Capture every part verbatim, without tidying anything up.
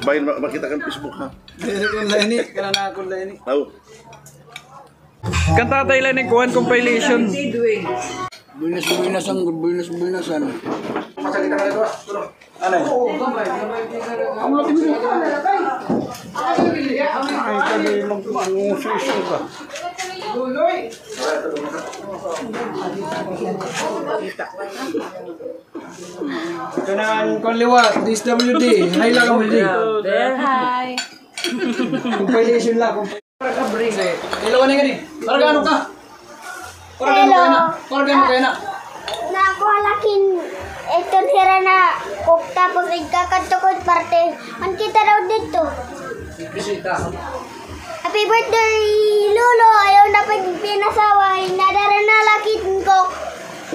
Fine, ma-, makita kan Facebook, ha? Diri ko la ini, kana na ako la ini. Aw. Kan Tatay Leni, kuan compilation. Buenas, buenas, ang buenas, buenas, ano? Ano? Ang laki nito. Ay, kami mag-, ano, suso ka. Kanan, kon liwat, D S W D. Hi la kamo didi. Hi. Compilation la, compilation. Hello, ano ka? Hello. Para gano kaya na? Para gano kaya na? Nakuha la kin, ito hira na cook, tapos igkakadto ko parte. Man kita daw didto. Bisita. Happy birthday, Lolo. Ayaw na pagpinasaway. Nadara na la kin cook.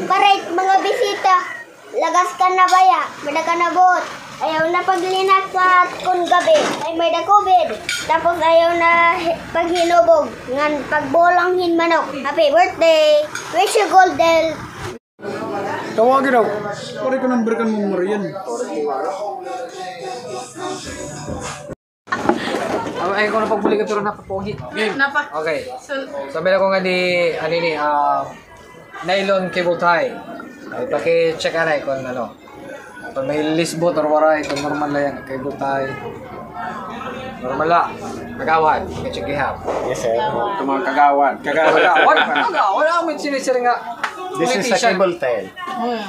Para mga bisita. Lagas ka na baya, may-ada ka na buot. Ayaw na paglinak sa kon gabi, ay may-ada COVID. Tapos ayaw na hi-, paghinubog, ngan pagbulang hin manok. Happy birthday! Wish you good health! Tawagin daw. Pare ko number kan Ma'am Marian. Ay, ay, ko na pagbuli ka, pero napapogi. Napa- Okay. So, sabi na ko nga di, ano ini, ah, nylon cable tie. Ay, paki-check anay kung ano. Kung may lisbot or waray, kung normal na yan, cable tie. Normal na. Kagawad, paki-check ihap. Yes, sir. Ito mga kagawad. Kagawad. Kagawad. Wala, wala, wala akong sinisiring nga. This is a politician. Cable tie.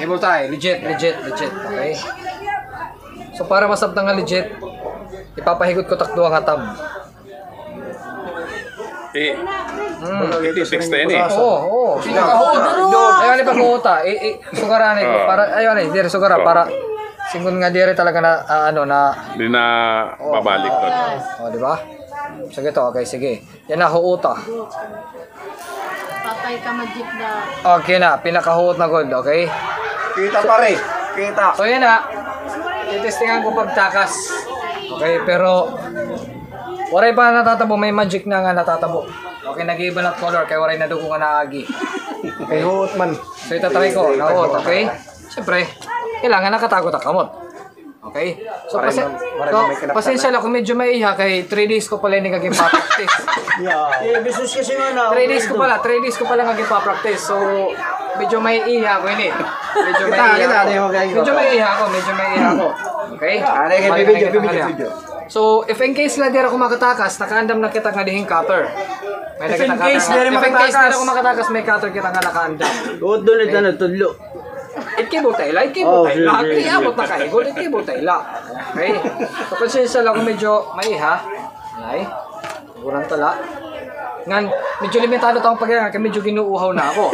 Cable tie. Legit, legit, legit. Okay. So, para masabtan nga legit, ipapahigot ko tak duha nga thumb. Eh, mm, iti text ini. Oo, oo. Pinakahuta. Ayaw ni paghuta. Eh, eh, sugara ni. Ah. Para, ayaw ni, diri sugara. Oo. Para, singon nga diri talaga na, ah, ano, na. Di na babalik doon. Oo, di ba? Sige to, okay, sige. Yana, huota. Patay ka, magic na. Okay na, pinakahuot na gud, okay? Kita, pare, kita. So, yana, titestingan ko pagtakas. Okay, pero waray pa natatabo, may magic na nga natatabo. Okay, nag-iiba na color, kay waray na dugo nga naagi. Kay huot man. So, itatry ko, nahuot, okay? Siyempre, kailangan nakatago ta kamot. Okay? So, pasi-, so, pasensya la kung medyo maiha kay three days ko pala ini nga ginpa-practice. Yeah. Eh, bisus kasi nga na. Three days ko pala, three days ko pala nga ginpa-practice. So, medyo maiha ako ini. Medyo maiha ako, medyo maiha ako. Okay? So, if in case la diri ako makatakas, nakaandam na kita nga dihing cutter. If in case diri ako makatakas, may cutter kita nga nakaandam. Huot doon ito na tudlo. Itkibutay la, itkibutay la. Kay abot na kahigod, itkibutay la. Okay? So, pasensya la kung medyo maiha. Ay, kurang tala. Ngan, medyo limitado ta akon pagkaiha kay medyo ginuuhaw na ako.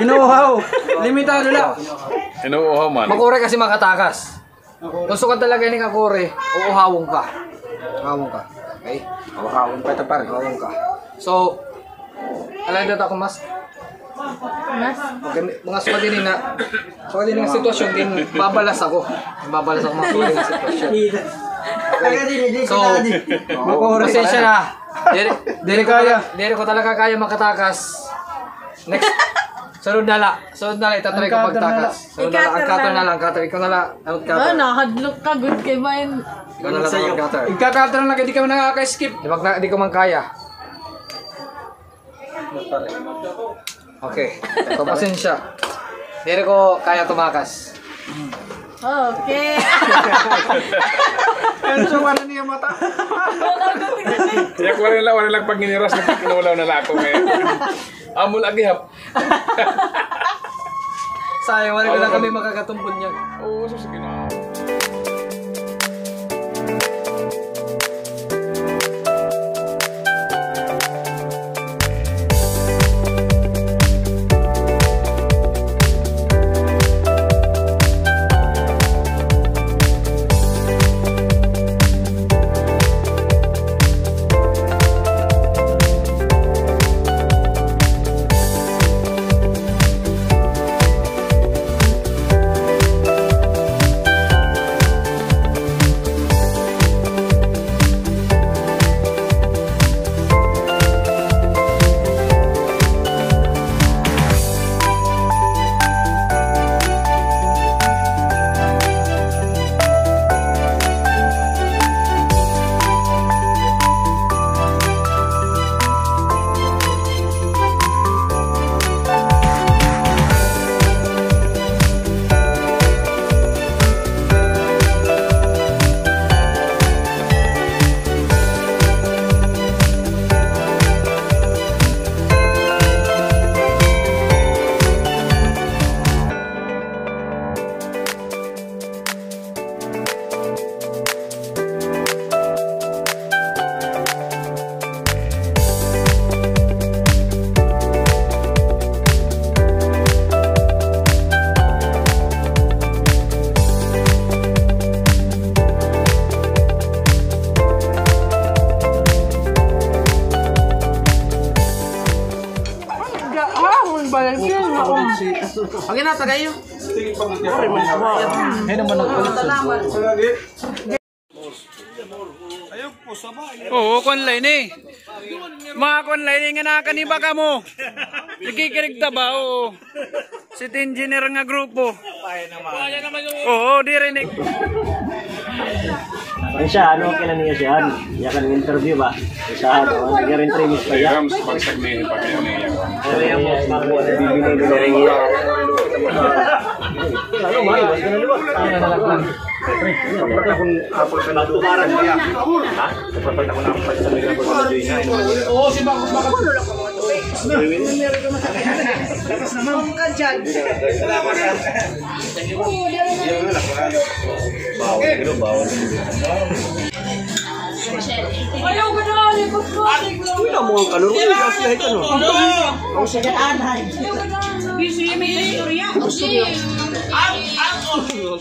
Ginuuhaw. Limitado la. Ginuuhaw man. Makuri kasi makatakas. Kon sugad talaga ini kakuri, uuhawon ka. Uhawon ka. Okay? Uhawon ka ito, pare. Uhawon ka. So, alay daw ako mas. Mas? Okay, mga sugad ini na, sugad ini nga sitwasyon, ginbabalas ako. Ginbabalas ako, mga sugad ini nga sitwasyon. Okay. So, pasensya na. Diri, diri ko talaga, diri ko talaga kaya makatakas. Next. Sunod na la. Sunod na la, itatry ko pagtakas. Sunod na la, ang cutter na la, ang cutter. Ikaw na la, ang cutter. Ba, nahadlok ka, good kay mine. Ikaw na la, ang cutter. Igka-cutter na la, di ka man nakaka-skip. Di ba, di ko man kaya. Okay. So, pasensya. Diri ko kaya tumakas. Okay. Ano sa wala niya mata? Wala ko tingnan eh. Yak, wala la, wala la pag-iniras na kinulaw na la ako ngayon. Amo lagi hap. Sayang, wala na kami makakatumbon niyan. Oo, sus, sige na. Balance yan, oo. Pag inata kayo. Ay, naman ang salamat. Oo, kuan la ini. Mga kuan la ini nga nakaniba kamo. Nagkikirig ta ba? Oo. City engineer nga grupo. Oo, diri ni. Ay siya, ano, kailan niya siya? Iya kan interview ba? Isa, ano, nag-interview pa iya. Rams, pagsagni, pag-, ano, iya. Ano, Mario? Ano, ano ba? Ano, ano, ano? Ayaw ko na, ayaw ko na. Uy, na mo ang kalor. Uy, kasi ay ka, no? Ang sakit, anay. Busy, may istorya. Busy. Ang, ang, ang.